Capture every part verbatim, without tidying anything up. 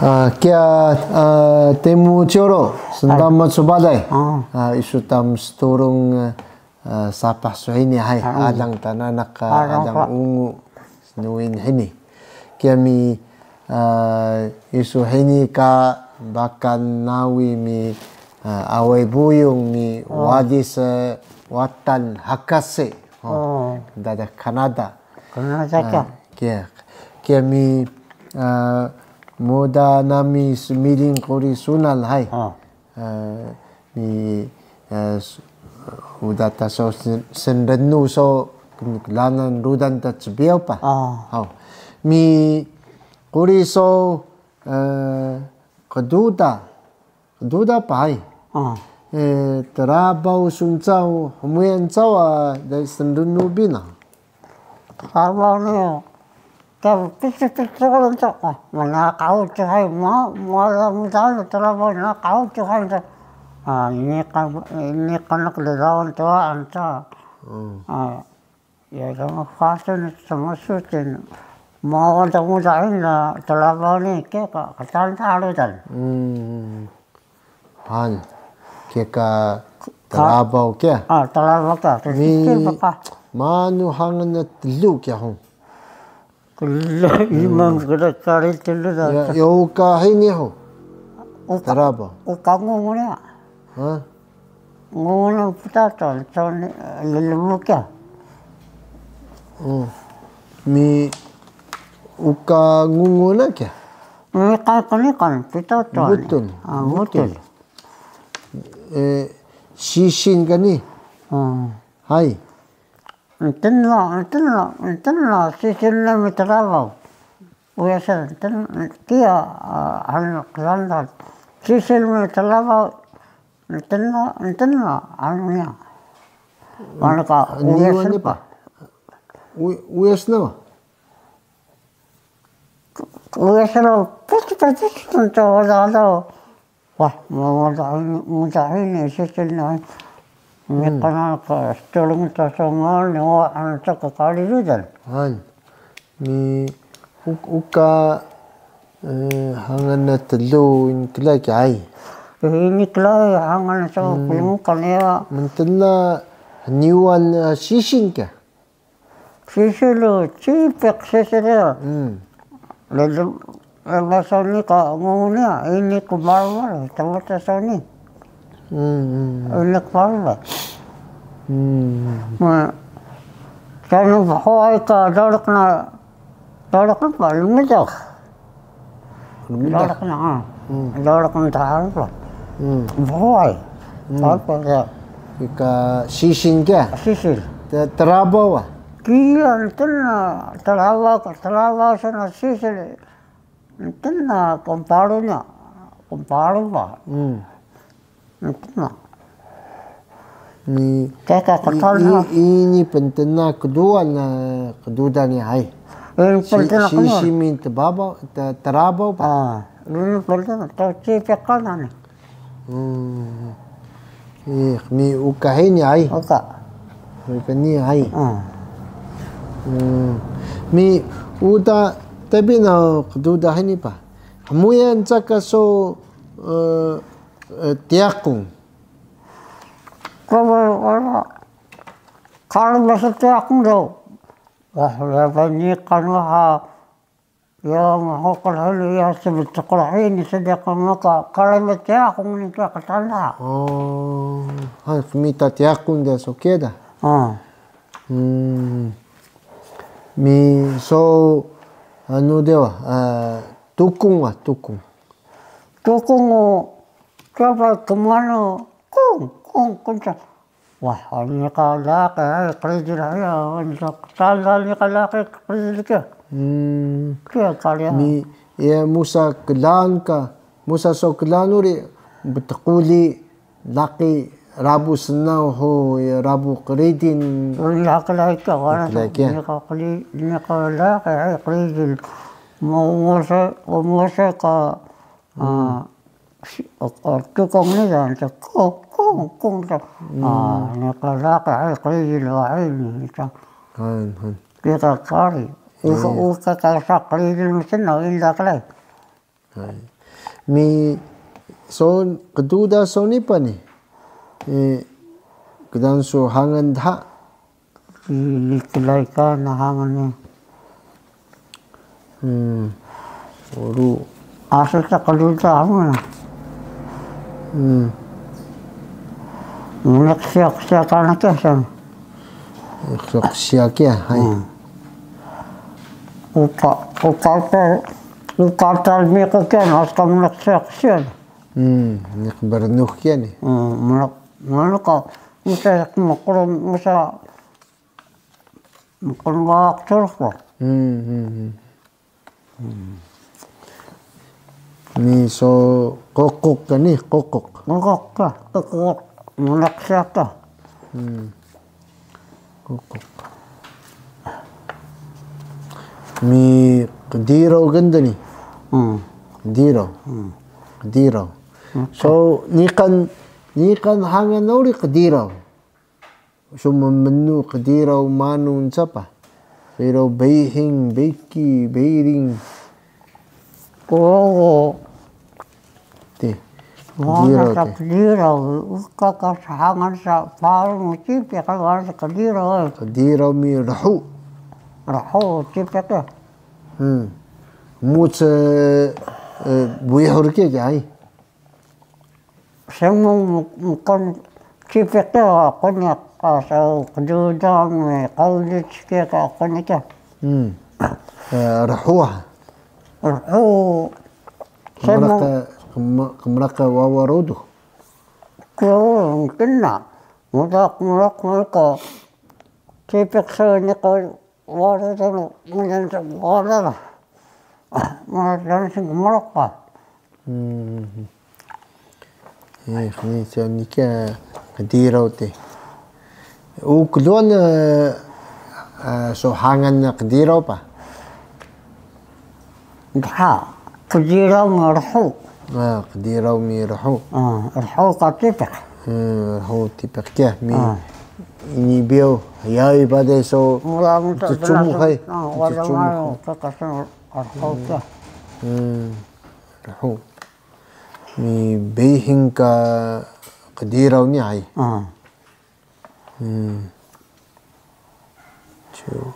Kiya, Temu Coro, sndamac su balay. Isu ta msturung sapah su hini, hay, alang ta nanaq, alang ungu snuwin hini. Kiya mi isu hini ka Bakan Nawi mi Away Buyung mi Walis Watan Hakase. Dadah Kanada. Kiya, kiya mi muda nami smiling quri sunan, hay. Mi uda ta so snrnu so klanan rudan ta cbiyaw pa. Mi quri so qduda, qduda pa, hay. Trabaw sun caw, hmuyan caw da snrnu bi na. Trabaw ni, ka pici pici ko nto, mana kau tu, hay, ma, ma la muda trabaw na kau tu, hay, nto. Ini kan, ini kan nak de daun tu, anto. Ya, sama fasin, sama sutin. Ma wada muda ina trabaw ni, ke ka, katan taru dan. Han, ke ka trabaw ke. Trabaw ka, ni, manu hangan na tlu ke hung. Kla imam kala kari tlu da. Ya, uka hini hung. Trabaw. Uka ngungu na. Ngungu na ptato, so ni, lelemu ke. Mi uka ngungu na ke. Mi kan kani kan ptato. Butul. Butul. Sisin kani. Hay. Ntna, ntna, ntna, sisil nami trabaw. Uyasan, ntna, kiya, han qlandan. Sisil nami trabaw, ntna, ntna, anu ya. Mana ka, uyasan pa. Uyasan pa. Uyasan pa, pus, pus, pus, pus, pus, Wah, mudahini, mudahini, sisil na. Ni kana ka stolong ta songal ni wa an ta ka kari rudan. Han. Ni uka hangan na tlu ini klai ki, hay. Ini klai hangan na so pulung kan ya. Mentena niwan sisin ka. Sisil, cipiq sisil. Lele, lele soni ka nguni, ini ku barbar, tawata soni. Ini ku barbar. Ma, soni bhuway ka dalak na, dalak na pa, lmijak. Lorok na, lorok na taharpa. Bhuway. Harpa ka. Ika sisil ka? Sisil. Trabaw wa? Kiya, ntena trabaw ka, trabaw sana sisil. Ntena komparu na, komparu pa. Ntena. Ni kaka qtal ha. Ini pntena kduwa na qduda ni, hay. Ini pntena kduwa. Sisil mi trabaw, trabaw pa. Ini pntena, to ci pekana ni. Ih, mi uka hini, hay. Uka. Uka ni, hay. Mi uda tabi na qduda hini pa. Hmuyan caka so tiyakung. Kala, kala, kala basa tiyakung do. Wah, wah, niqan wah. Ya, mhuqil hini ya, sbtuqul hini sediq maka, kala basa tiyakung ni ka qtala. Oh, han, qmita tiyakung da so kida. Mi so, anu dewa, tukung wa, tukung. Tukung o, kaba kmanu, kung, kung, kung, sa. Wah, ani ka laqi, ay, qrijil, ay, ani ka tala ni ka laqi, qrijil ka. Kiya kari. Ni, iya, musa klaan ka, musa so klaan uri, btquli, laqi, rabu snaw ho, iya, rabu qrijil. Uri laqi laqi ka, wala, ni ka qri-, ni ka laqi, ay, qrijil. Mo, musa, musa ka, tukung ni dan, kung, kung, kung, ta. Ni ka laqi, ay, qrijil, wa, ay, ni, ta. Kiya kari. Uka, uka, kasa qrijil msna, inda klai. Hay. Mi so qduda so nipa ni. Eh, kdaan su hangan dha. Ki-, klai ka na hangan ni. Hmm. Uru. Asi ta qduda hangan. Hmm. Mniq siya qsiya kana kiya san. Mniq siya qsiya kiya, hay. Hmm. Uka, uka ta, uka ta mniq kiya na, asi ka mniq siya qsiya. Hmm, mniq brnux kiya ni. Hmm, mniq, mniq ka, musa mqrun, musa mqrun wak turus ko. Hmm, hmm, hmm. Ni so ququq ka ni, ququq. Ququq ka, ququq. Mniq siya ka. Hmm. Ququq. Mi qdiraw gndni. Hmm. Qdiraw. Hmm. Qdiraw. Hmm. So, niqan, niqan hangan uri qdiraw. So mmanu qdiraw manu ncapa? Qdiraw Beyhing, Beyki, Beyring. Oo. Ti. Wada qdiraw sa ti. Qdiraw, uka ka hangan sa paru mu cipiq ka wada sa qdiraw. Qdiraw mi rhu. Rhu cipiq ka. Hmm. Muc, eh, eh, buyhur ki ki ay. Semu mkan cipiq ka quniq ka sa qdudang, eh, qawlic ki ka quniq ka. Hmm. Eh, rhu. Rhu. Semu. Qmraq, qm-, qmraq wawa rudu. Ko, mungkin na. Muda qmraq, qmraq ka. Cipiq sa ni ka. Wada tano, mungkin sa wada la. Mungkin sa qmraq ka. Hmm. Eh, ni sa ni ka qdiraw ti. U klwaan, eh, eh, so hangan qdiraw pa? Dha, qdiraw mi rhu. Ah, qdiraw mi rhu. Ah, rhu ka cipiq. Hmm, rhu cipiq kiya mi. Ah. Ini biyaw, yay bale so. Mula mula tcumux hay. Ah, wada tcumux. Malu ka ka so rhu kiya. Hmm, rhu. Mi Beyhing ka qdiraw ni ay. Ah. Hmm. Cu.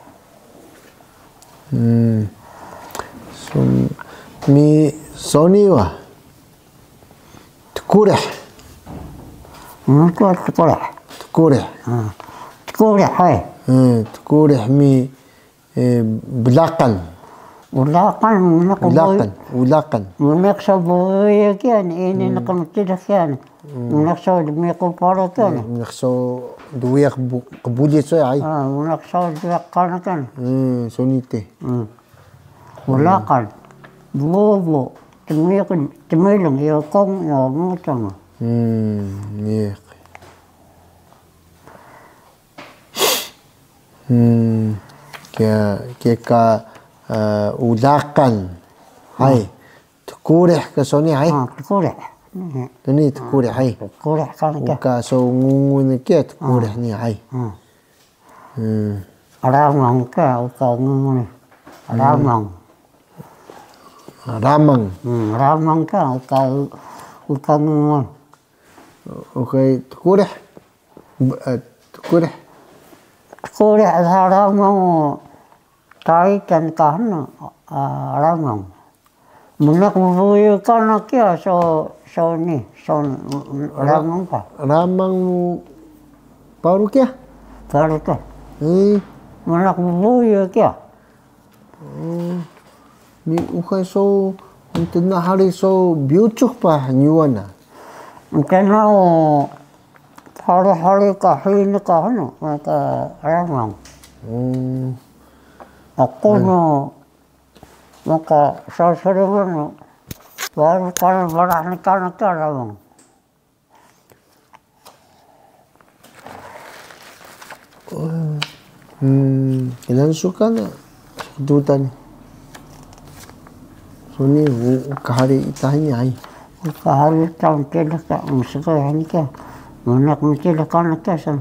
Hmm. So, mi so ni wa. Tkurih. Hmm, tkurih. Tkurih. Hmm. Tkurih, hay. Hmm, tkurih mi, eh, blaqan. Ulaqan, mniq. Ulaqan, ulaqan. Mniq so buya kiya ni, ini, hmm, naq mcilih kiya ni. Hmm. Mniq so dmiqu paru kiya ni. Hmm, mniq so dwiq bu-, qbuli so ay. Ah, mniq so dwiq kana kiya ni. Hmm, so ni ti. Hmm. Ulaqan. Bubu, tmiqu, tmilung, ya kong, ya mutang. Hmm, ni. Hmm, kiya, kiya ka, eh, ulaqan. Hay. Hmm. Tkurih ka so ni, hay. Ah, tkurih. Ini tkurih, hay. Tkurih kan ka. Uka so ngungu ni kiya tkurih ni, hay. Hmm. Hmm. Ramang ka uka ngungu ni. Hmm. Ramang. Ramang. Hmm, ramang ka uka, uka ngungu. Uka tkurih. B-, eh, tkurih. Tkurih, ramang. Tai kan ka hnu, ah, ramang. Mniq buyu kana kiya so, so ni, so ni, ra-, ramang ka. Ramang mu paru kiya? Paru ka. Eh. Mniq buyu kiya. Oh. Ni uxay so, mtna hari so, biyucux pa hniwan na. Mtna o, hari-hari ka hini ka hnu, ka ramang. Oh. Aku no, maka sasringan no, baru kana barah ni kana ka ramang. Hmm, inan su kana duda ni. So ni, u-, uka hari ita hini ay. Uka hari ita mkela ka, msgay hini ka. Mniq mkela kana ka san.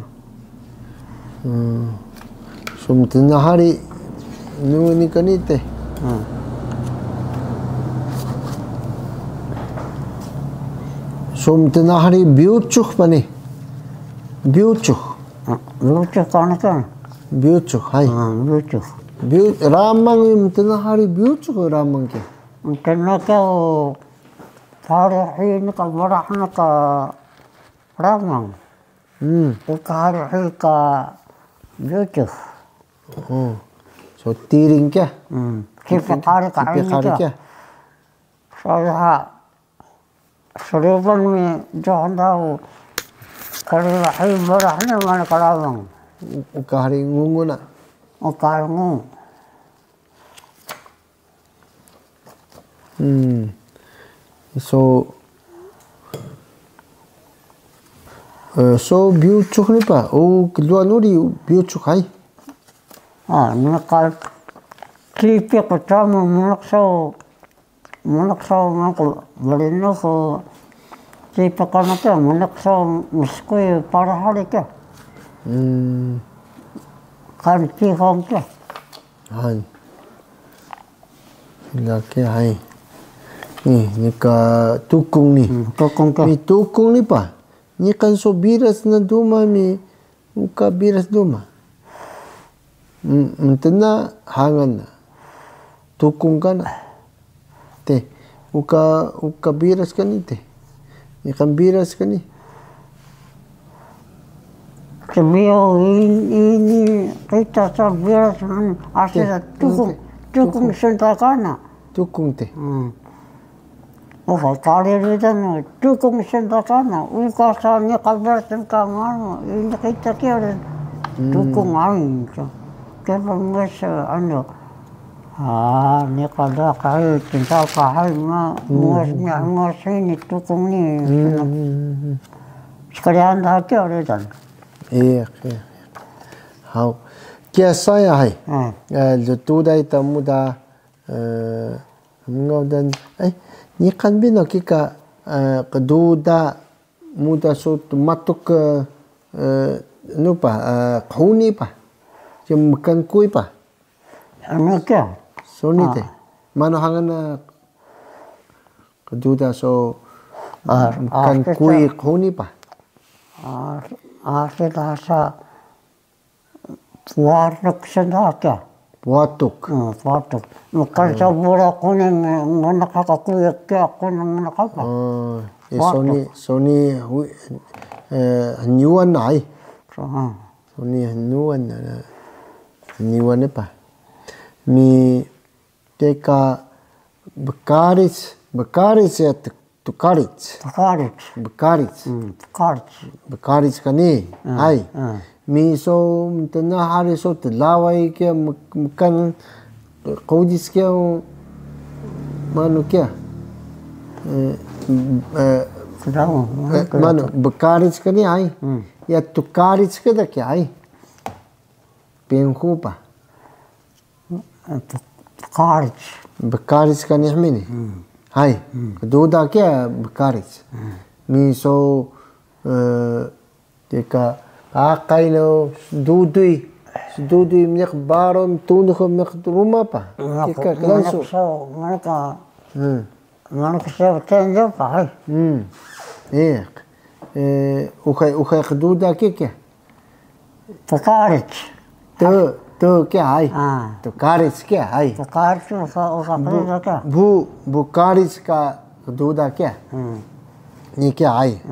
Hmm. So mtna hari nungu ni kani te. Hmm. So mtna hari byucux pa ni? Byucux. Byucux kana ka? Byucux, hay. Byucux. Ramang mtna hari byucux ramang ke? Mtna ka o, hari hini ka barah na ka ramang. Uka hari hini ka byucux. So tiring ke? Kipiq hari ka ini ke? Saya sruban mi doh ndau kari rahi barah ni manu ka ramang. Uka hari ngungu na. Uka hari ngungu. So, so byucux ni pa. O klwaan uri byucux hay. Naka kipiq tama mnaq so Mnaq so mnaq brinux tipa kana ke, mnaq so mskuy para hari ke. Kan tihong ke. Hay. Ila ke hay. Ni, ni ka tukung ni. Tukung ke. Ni tukung ni pa. Ni kan so biras na duma mi Uka biras duma. Mtna hangan na. Tukung kana. Te, uka, uka biras kani te. Niqan biras kani. Tmiyo ini kita sa biras man asira tukung, tukung senta kana. Tukung te. Uka kari rudan, tukung senta kana, uka sa niqan biras ka manu, ini kita kiri. Tukung ain. Kira ngas anu. Niqan da kai, cinta ka hai ma, ngas ni, ngas ini tukung ni. Sekalian da kiri rudan. Iya, iya. Hau. Kiya saya hai. Ltuday ta muda Mngaw dan, eh, niqan bi no kika, eh, qduda muda so tmatuk, eh, nupa, eh, qhuni pa. Mkan kuy pa. Ano kya? Soni te. Manu hangan, eh, qduda so mkan kuy qhuni pa. Asi ta sa Pwatuk senda ka. Pwatuk. Pwatuk. Mkan sa bura kuning, ngena ka kuya ka kuning ngena ka. Soni, soni hnyuan na ai. Soni hnyuan na. Hnyuan pa. Mi Teka bkaric, bkaric ya, tukaric. Tukaric. Bkaric. Bkaric. Bkaric ka ni. Hay. Mi so mtna hari so tlaway kiya mkan qudis kiya manu kiya. Manu bkaric ka ni hay. Ya tukaric ka da kiya hay. Pinhu pa. Bkaric. Bkaric ka ni hmi ni. Hay. Qduda kiya bkaric. Mi so, eh, teka, aqay no sduduy. Sduduy mniq baro, mtunux mniq ruma pa. Teka klansu. Manu ka. Manu ka sew tenjo pa hay. Iya. Uxay, uxay qduda kiya kiya. Tukaric. Tu, tu kiya hay. Tukaric kiya hay. Tukaric uxay, uxay qduda kiya. Bu, bukaric ka qduda kiya. Ni kiya hay.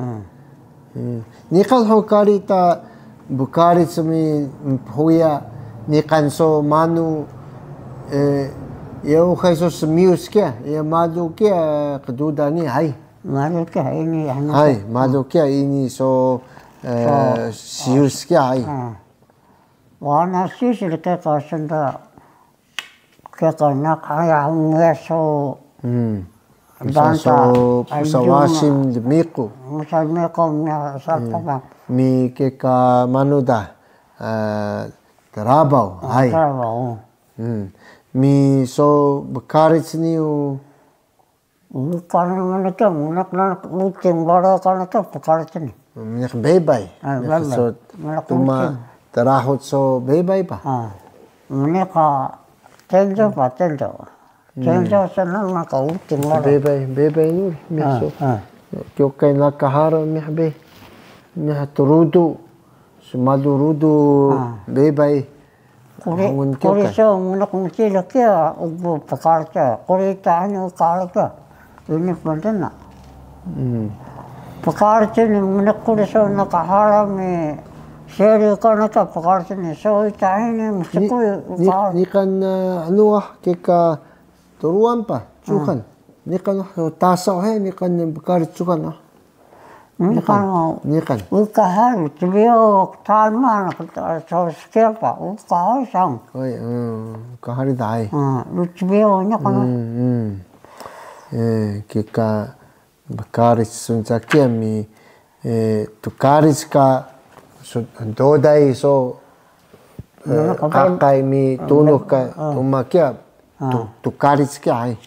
Niqan hug kari ta bkaric mi mphuya, niqan so manu, eh, ya uxay so smiyus kiya, ya malu kiya qduda ni hay. Malu kiya ini, hay, malu kiya ini so, eh, siyus kiya hay. Wana siyus kiya ka senda Kika naq aya mesa so. Mesa so psawasin dmiqu. Mesa dmiqu mesa pama. Mi kika manu da, eh, trabaw, hay. Trabaw. Mi so bkaric ni u Uka naq manu ka, mnaq nanaq uting bara ka naq ka, pkaric ni. Mnaq bebay. Mnaq bebay. So tuma trahut so bebay pa. Mnaq ka tenjo pa, tenjo. Tenjo so nanaq ka uting bara. Bebay, bebay ni, mnaq so. Kyokay naka hara mih bi, mih trudu, smalu rudu bebay. Quri, hangun kyokay. Quri so mnaq mcilak kiya, ubu pkaric, quri ta ani u karic ka. Ini pntena. Pkaric ini mnaq quri so naka hara mi seri ka naka pkaric ini so ita ini msku. Niqan anu ah kika Truwan pa cuxan. Niqan tasaw he, niqan bkari cuxan ah. Niqan. Niqan. Uka hari, cbiyo ktaan ma, so skill pa, uka hari sang. Uka hari dai. Cbiyo niqan. Kika bkari sunca kiya mi, tukari ka, dodai so, qaqay mi tunux ka uma kiya, tukari ka ai.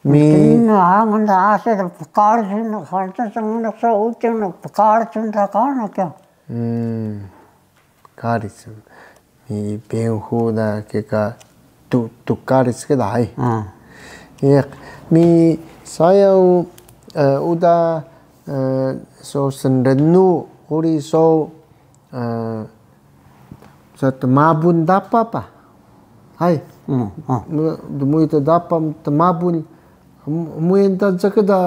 Mi hangan da asi da pkari na, hangan da so ucing na pkari da kana kiya. Pkari. Mi benhu na kika tukari ka da ai. Iya, mi saya uda so snrnu uri so, so tmabun dapa pa. Hai. Dmuy ta dapa tmabun, muyen ta jaka da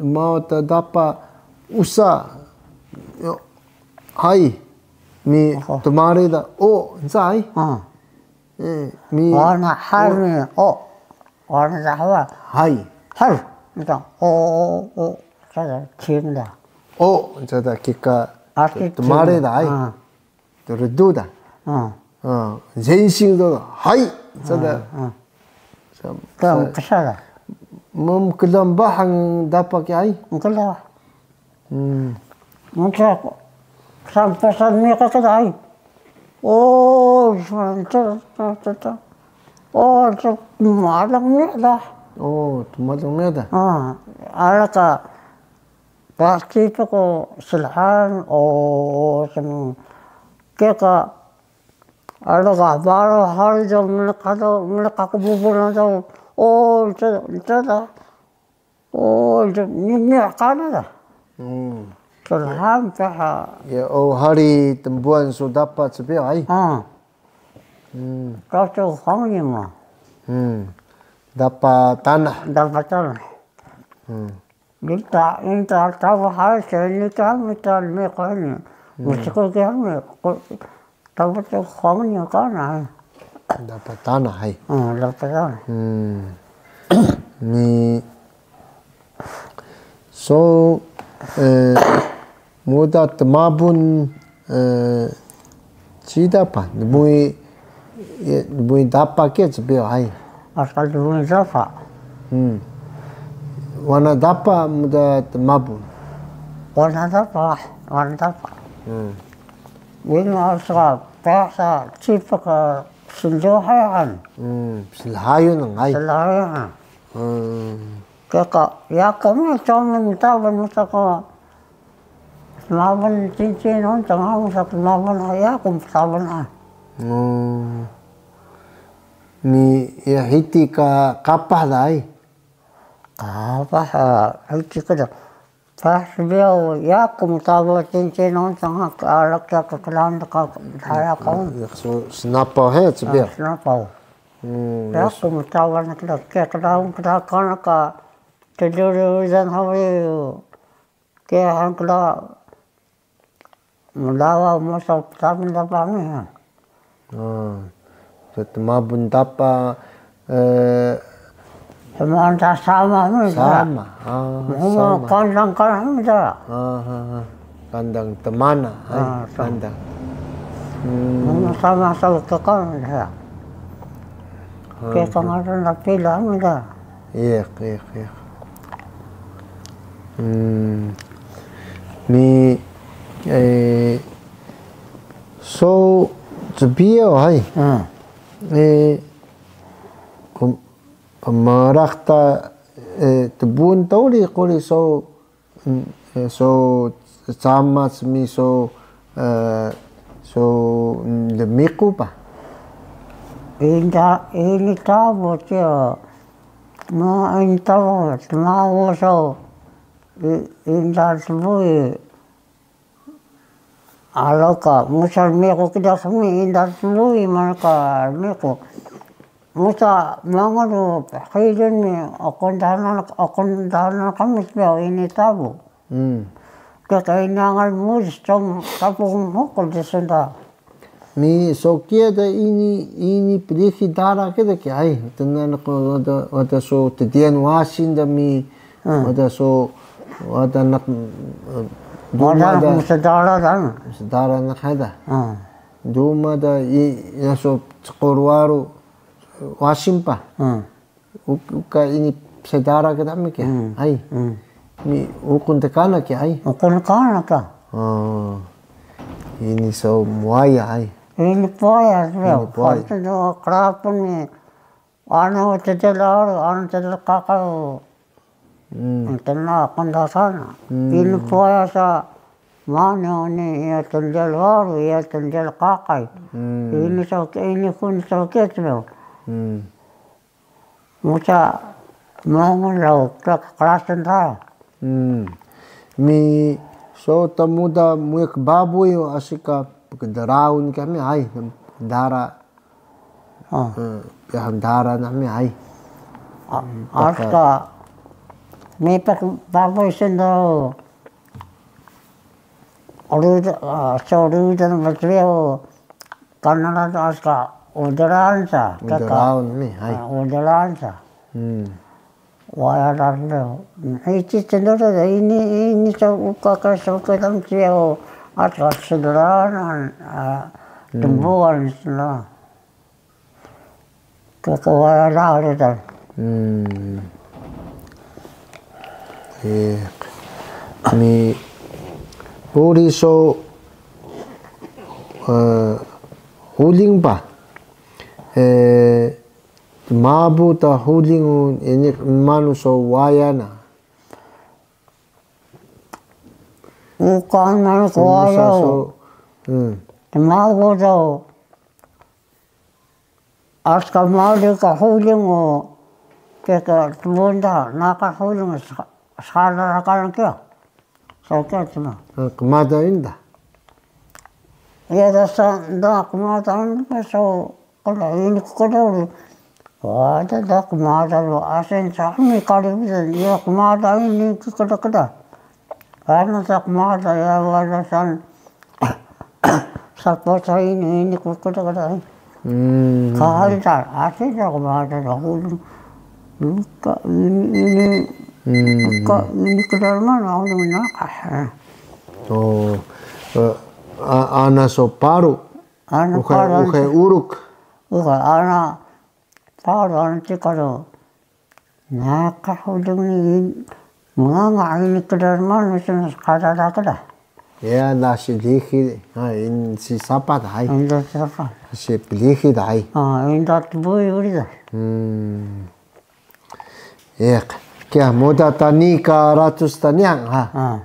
maw ta dapa usa. Hai. Mi tmari da o, nsa ai. Mi wana hari o. Wana da hawa. Hai. Hari. Nsa o, o, o. Sada cing da. O, sada kika tmari da ai. Trdu da. Zensing do. Hai. Sada. Kam ksa da. Mkla bahang dapa ki ai. Mkla. Mkla. Sampai san mi ka da ai. O, tmalang mi da. O, tmalang mi da. Ala ka pasti pa ko slhan, o, kika, ala ka baro hari do mnka do, mnka ka bubur do. O, nta da. O, nta, ni, ni kana da. Slhan ta ha. Ya, o, hari tnbuan so dapa cbiyo ai. Ka so hangi ma. Dapa tanah. Dapa tanah. Ita, ita tawa hari seni ta, ita mi kani. Msku ki hangi. Tawa so hangi kana. Dapa tanah hai. Dapa tanah. Ni so, muda tmabun, cida pa, dmuy, dmuy dapa kiya cbiyo hai. Asal dmuy dapa. Wana dapa muda tmabun. Wana dapa, wana dapa. Wina sa pasa cipak snduhayan. Snduhayan hai. Snduhayan. Kika, ya kami cuma mtaban mtaka. Tmaban cincin on tanga mtaka tmaban ya kum tmaban ah. Ni ya hiti ka kapah dai. Kapah, hiti ka da. Pas biyo, ya kum taba cincin on tanga ka alak ya ka kelan ka saya ka. So snapaw he cbiyo. Snapaw. Ya kum taba na kla ke kelan kla kana ka tduru dan hawi. Ke han kla mlawa moso ptaban da pami ha. Tmabun dapa, sama anta sama mi da. Sama. Mhuma kandang kandang mi da. Kandang tmana, kandang. Mhuma sama sama ke kandang da. Ke kandang da pila mi da. Iya, iya, iya. Mi, so cbiyo hai. Pmraq ta tbun ta uri quri so, so camac mi so, so lmiqu pa. Ini ta, ini ta bo ciyo. Ma intaw tmawo so, i-, indar tbui. Alo ka, musa miqu kida kami indar tbui, manu ka miqu. Musa mangal u hijun mi, okon dana, okon dana kami sbiyaw ini tabu. Hmm. Kika ini angal mudis, com, tabu mukul di sunda. Mi so kiya da ini, ini plixi dara kida kiya, ai, tena naq wada, wada so tdiyan wasin da mi, hmm, wada so, wada naq, eh, duma wada naq da, msdara da. Msdara naq hada. Hmm. Duma da i, ya so tqoruwaru wasin pa. Hmm. Uk-, uka ini psdara ka dami ke? Hmm. Ai. Hmm. Mi uqun tkana ke, ai? Uqun tkana ka. Oh. Ini so muaya, ai. Ini puaya, ini puaya. Qrapun ni. Ana tedel aru, ana tedel qaqay. Hmm. Tena qnda sana. Hmm. Ini puaya sa manu ni iya tendel aru, iya tendel qaqay. Hmm. Ini so ke, ini pun so ke tu. Hmm. Musa mangal law kla-, klasan ta. Hmm. Mi so tmuda muyak babuy o asi ka pkdraun kami, ai, dara. Ah. Eh, ya dara nami, ai. Ah, paka-, asi ka mi pak babuy sendo. Rudan, ah, so rudan material kana asi ka udaran sa, kaka. Udaran ni, ai. Ah, udaran sa. Hmm. Waya rar leo. Ici cendera da ini, ini so uka ka so ka dam cio asi ka sederhana, ah, hmm, tembuan sila. Kaka waya rar da. Hmm. Eh, mi uri so, eh, huling pa. Eh, mabu ta huling ini manu so waya na. Uka manu so waya. So, hmm. Mabu ta. Asi ka mali ka huling o, kika tmunda, naka huling o sa-, sala rakalan kiya. So kiya tma. Eh, qmada inda. Iya da sa, da qmada inda so, kala ini ku kala uri. Wada da qmada lo asin sa, ini kali bisa, iya qmada ini ku kala kala. Karena sa qmada ya wada san. Sapo sa ini, ini ku kala kala. Hmm. Kahari sa, asi sa qmada sa huling. Buka ini, ini. Hmm. Buka ini kedalaman, huling naka. Oh. Eh, a-, ana so paru. Ana uxe, paru. Uxe uruk. Uxe, ana paru, ana cika do. Naka huling ni, mnganga ini kedalaman, sun kada da kada. Ya, nasi lihi, ha, in si sapa da, ai. Inda sapa. Si lihi da, ai. Ah, inda tbui uri da. Hmm. Iya, kiya muda tani ka ratus taniyan, ha. Ah.